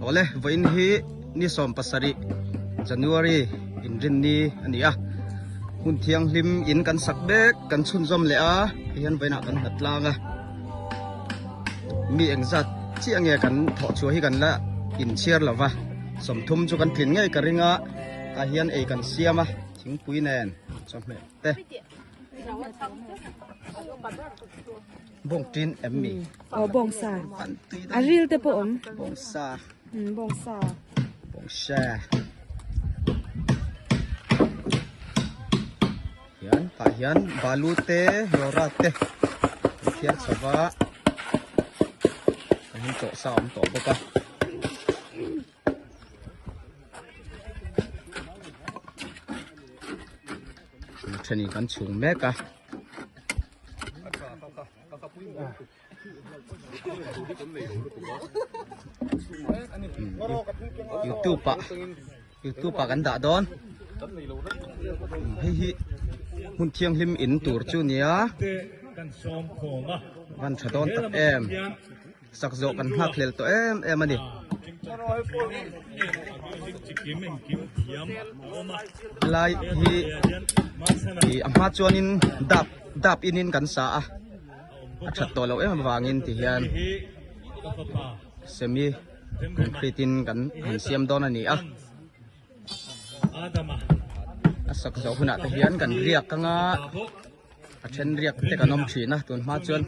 Awle vawiin hi ni 17 January inrinni a ni a. Hmun thianghlim in kan sak mek kan chhunzawm leh a tihian vawiinah kan nghat tlang a. Mi engzat chiah nge kan thawh chhuah hi kan la inchhiar lo va, 30 chu kan tlin ngei ka ring a, tah hian ei kan siam a thingpui nen chawhmeh te. Bawng tin em mi? Aw bawng sa. A ril te pawh awm. Bawng sa. Bawng sa. Bawng sa. Hian tah hian balu te rora te an thiar chho va tah hian chawh sa a awm tawh bawk a. Thenin kan chhung mek a. Youtube ah youtube ah kan dah dawn hei hi hmun thianghlim in tur chu nia van tha dawn tak em sak zawh kan nghak hlel tawh em em a ni. Helai hi ih a hma chuanin dap dap inin kan sa a a that tawh loh em avangin ti hian semi concrete in kan han siam dawn a ni a a sak zawh hunah te hian kan riak anga a then riak te kan awm thin a tun hma chuan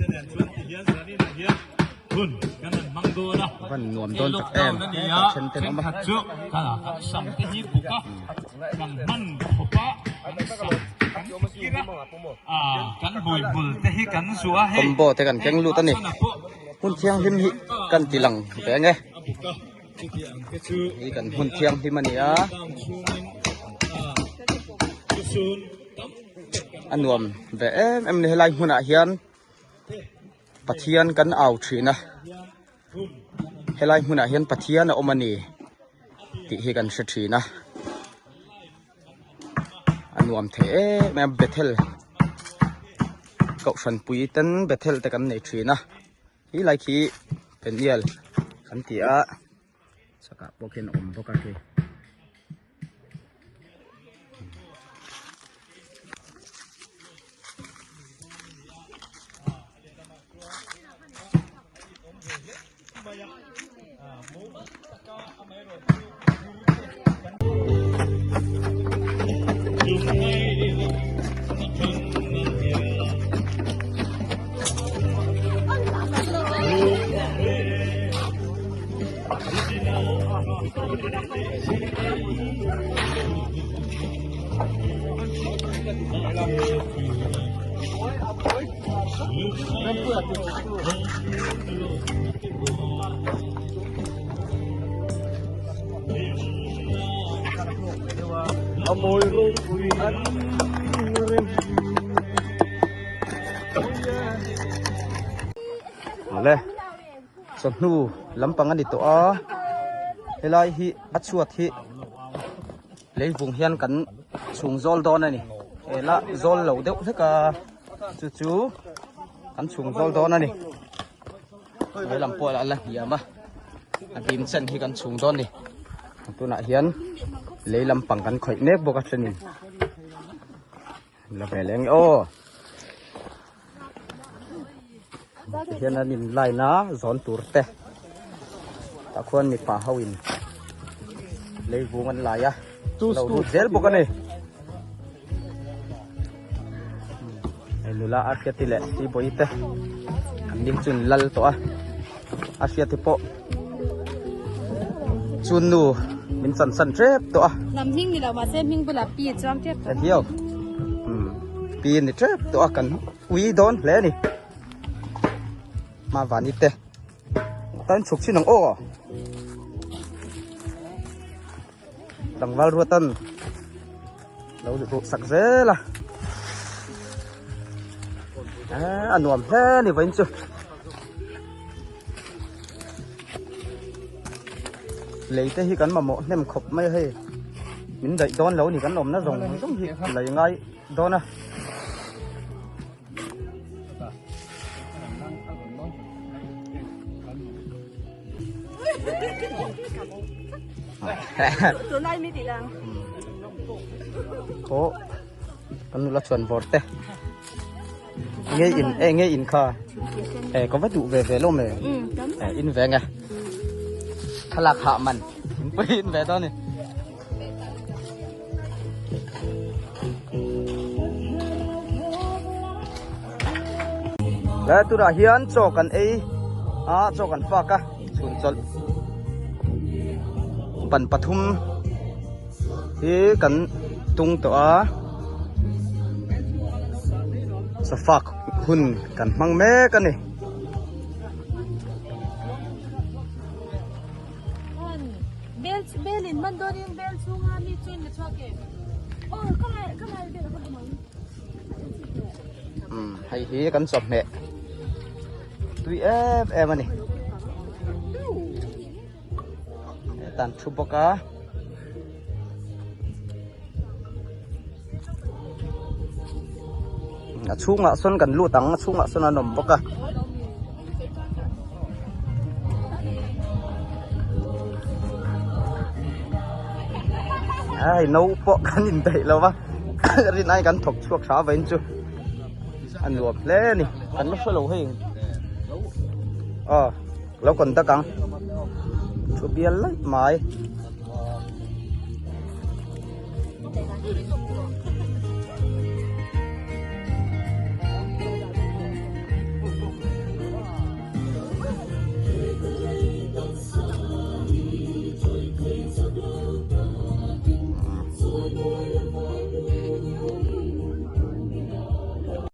van nuam dawn tak em a then ten awm a. Combo te kan keng lut a ni hmun thianghlim hi kan ti lang ve ang e hi kan hmun thianghlim a ni a. A nuam ve em em ni helai hmunah hian Pathian kan au thin a helai hmunah hian Pathian a awm a ni tih hi kan hre thin a a nuam thei em em a Bethel kohhran pui ten Bethel te kan nei thin a helai khi Peniel kan ti a chakah pawh khian a awm bawk a khi. Awle chawhnu lampang a ni tawh a helai hi a chhuat hi leivung hian kan chhung zawl dawn a ni he la zawl lo deuh hlek a chu chu kan chhung zawl dawn a ni he lam pawh a la hniam a a dim chen hi kan chhung dawn a ni tunah hian lei lampang kan khawih mek bawk a thenin la ve leng aw tihian an in line a zawn tur te tah khuan mipa ho in leivung an lai a lo lut zel bawk a ni hei nula a hriati leh sibawi te an lim chu an lal tawh a a hriati pawh chu nu min chan san tep tawh a hnam hming ni lo mahse hming bulah pi a chuang tep tawh hiau pi ni tep tawh a kan ui dawn hle a ni ma vani te tan chhuk chin ang aw tlangval ruatan lo ruh sak zel a a nuam hle ni vawiin chu lei te hi kan mamawh hnem khawp mai a hei min daih dawn lo ni kan awmna zawng zawng hi lei ngai dawn a. Aw kan nula chuan vawr te nge in e nge in kha e ka va duh ve ve lo me e in ve nge thlalak hah man thingpui in ve dawn ni. Le turah hian chaw kan ei a chaw kan fak a chhun chawlh ban pathum hi kan tung tawh a chaw fak hun kan hmang mek a ni. Bel bel in man dawn in bel chhunga mi chuan ka chhuak em aw ka ngai ka ngai bel ka hmu Um hei hi kan chawhmeh tui em em a ni tan thu bawk a a chhungah sawn kan lut ang a chhungah sawn an awm bawk a. Ai no pawh kan indaih lo va rin ai kan thawk chhuak hra vain chu a nuam hle a ni kan la hre lo hei aw lo contact ang thu bial laih mai.